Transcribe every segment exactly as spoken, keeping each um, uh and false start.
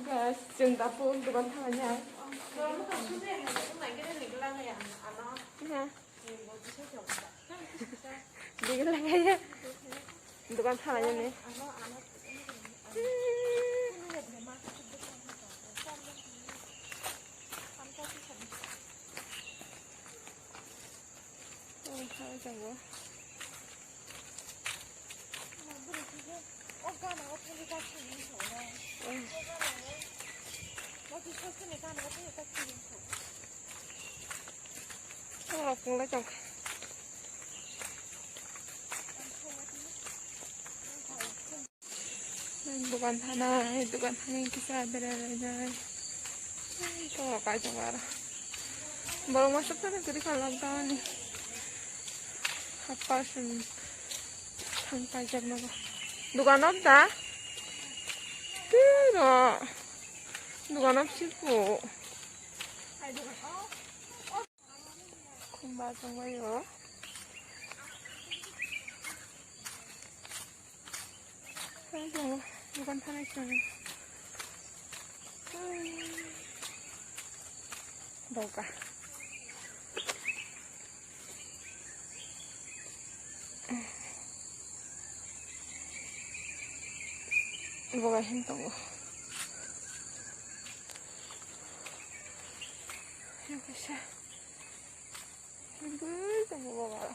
Guys, chwng da phone dogan thangani hai. Ha. Digi lagaya. Dogan thangani. Dogan thanai, dogan thangwi kisa berai lainai. Ai, to kaijak aro. Borok masa tani kwrwi kha lockdown ni. Hapar sum thang paijak nogo. Dogan of da? Tiro. Dogan of sipo. Khumba tongbaio. Hai tongo, dogan thanai sini. Boga. Boga hin tongo. Yang kasa. Bwskango boga.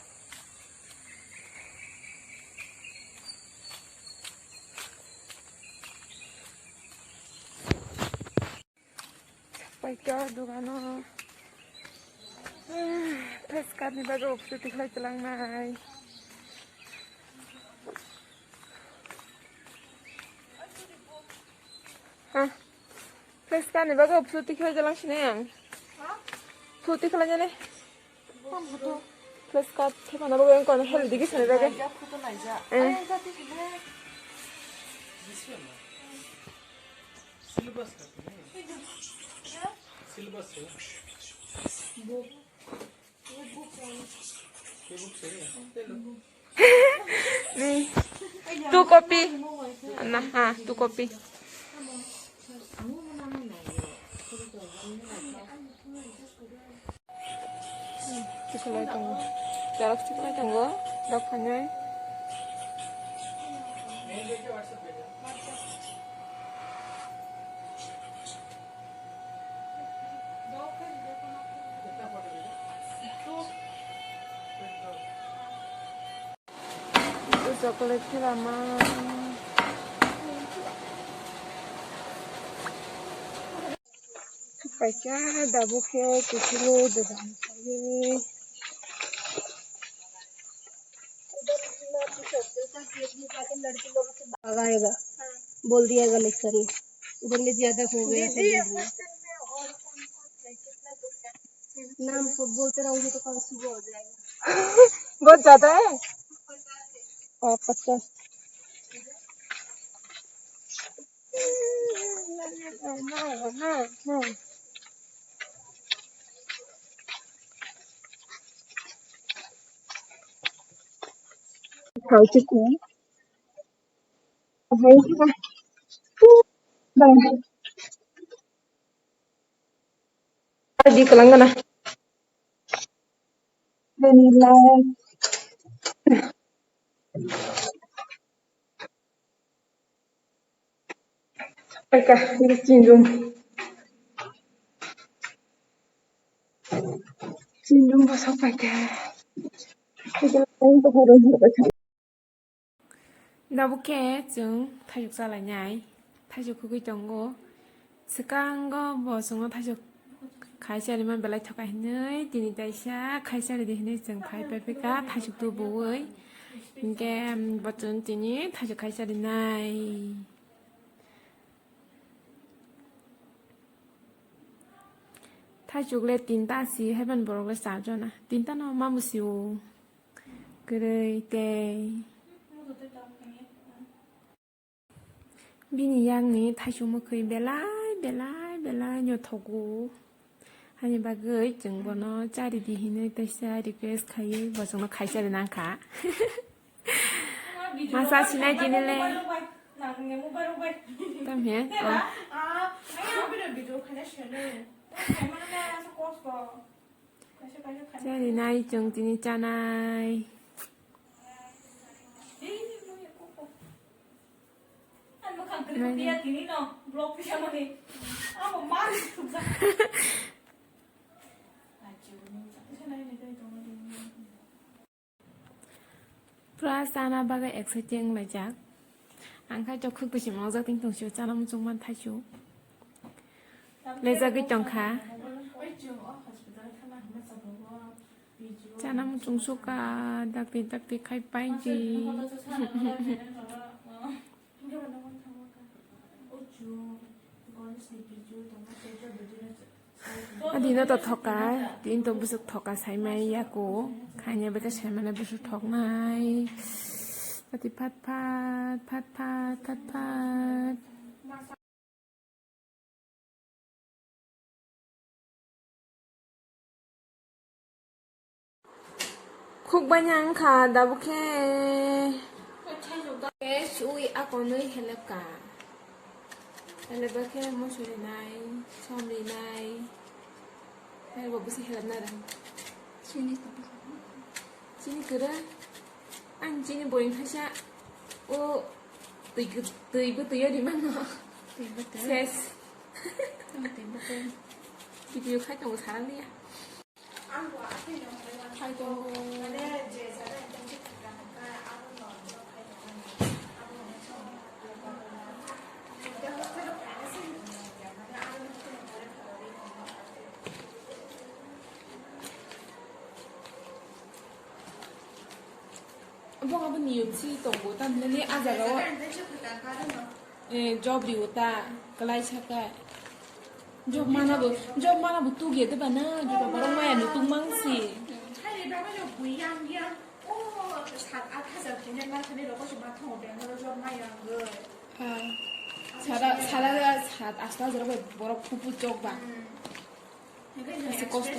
Paikha dogano. Face card ni bagwi ophuti khlai twlangnai. Ha? Face card ni bagwi photo tikhlai jalang sini ang. Photo tikhlai jani. Face card thepana bagwi ang kono help digi sini bagwi. Eh. Ni. Two copy. Na, ha, two copy. Tikhlai tongo. Xerox tikhlai tongo. Dok khanai. Chocolate khe lama. Paikha dabu khe kuchulu dogan khaui. भाग आएगा, बोल दिया गलत करने, उधर में ज्यादा हो गया था, बोल दिया। नाम को बोलते रहोगे तो कल सुबह हो जाएगा। बहुत ज्यादा है। और पचास। Di kalangan ah. Vanilla. Paikha, ini chinjum. Chinjum bosok paikha. Tabuk khe chwng thaisuk chalainai, thaisuk khugwi tongo. Swkango bo chwngno thaisuk khai charima belai thoka hinwi tini taisa khai charidi hinwi chwng phai paiphaikha thaisuk tubuwi. Hinkhe bo chwng tini thaisuk khai charinai. Thaisuk le tinta si haiban borok le charjona. Tinta no mamu si o. Kwrwi tei. Bini yakni thaisuk mwkhwi belai, belai, belai no thogo. Hani bagwi chwng bono charidi hinwi teisa request khaiwi bo chwngno khai chari nangkha. Masa sinai tini le. Tam he? Oh. Chani nai chwng tini chanai. Pura chana bagwi exciting wnglaijak. Ang khai tok khuk twi se mokjak, tini tong sio chana muchung man thaisu. Lejagwi tongkha. Chana muchung suka, dakti dakti khai paiji. Adino to thoka, tin to busuk thoka saimai yaku. Khanya bete saimana busuk thoknai. Ati phat phat, phat phat, phat phat. Khuk banya wngkha dabukhe. Sui akonwi helep ka. Helep bakhe mosori nai, somri nai. Helep bo bwswk helep nai rang. Chini kwrwi. Ang chini boring khaisa. O twi, twi bo twi o rimano. Twi bo twi. Ses. Twi bo twi. Video khai tongo sarang liya. Hai tongo. Bo abo niyom si tongo, tamhinani a jaga o, eh, job riwo ta, kwlai saka. Job mana bo, job mana bo tugya de bana, job borok maya no tungmang si. Ah. Sara, sara, sat, asta hajar bai borok kupu chok ba. Kasi kosto. Eh.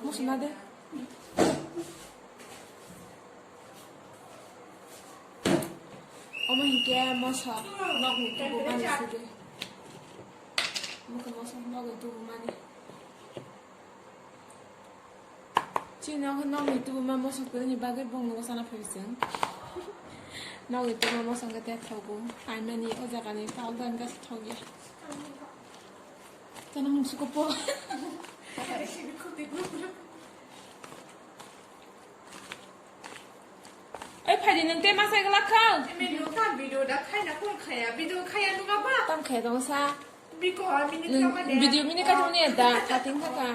Moso na de. Omo hinkhe moso nokni tubu mani sidi. Omo khe moso nokni tubu mani. Chini nokni tubuma mosok kwrwini bagwi bongni bwsano phaiwi chwng. Nokni tubuma mosok khe tei thogo. Aimani o jagani powder wngkha se thokya. Tano mungsu kopo. Ai phaidi nwng tei masai glak kha. Video da khaina kung khaya, video khaya nunga ba. Tam khaya dong sa. Biko, mini Nung kama de. Video mini ka tong ni da, kating ka ka.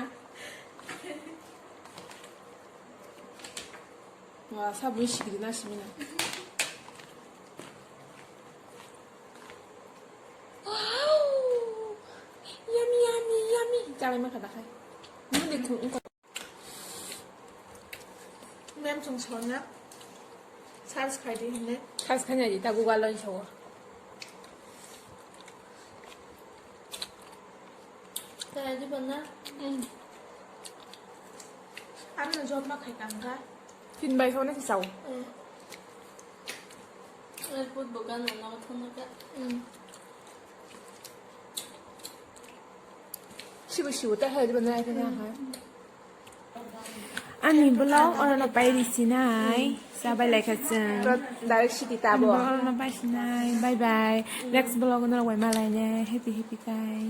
Wah, sabun sikiri na simina. Wow! Yummy, yummy, yummy. Jangan makan dah kai. Ini deh kung. Mem chung sona. Search khai di hine. Search khai di ta Google lo sawo. Kaya di bana? Hmm. Ano job ma khai tangka. Tin bai sona si sawo. Hmm. Airport bogan na na thona ka. Hmm. Sibu sibu ta hai di bana ai ta hai. Ani vlog oro no pai risi nai. Sabai lai kha chwng. Direct city ta bo. Ani vlog oro no pai risi nai. Bye bye. Next vlog no rwai malai ne. Happy happy kai.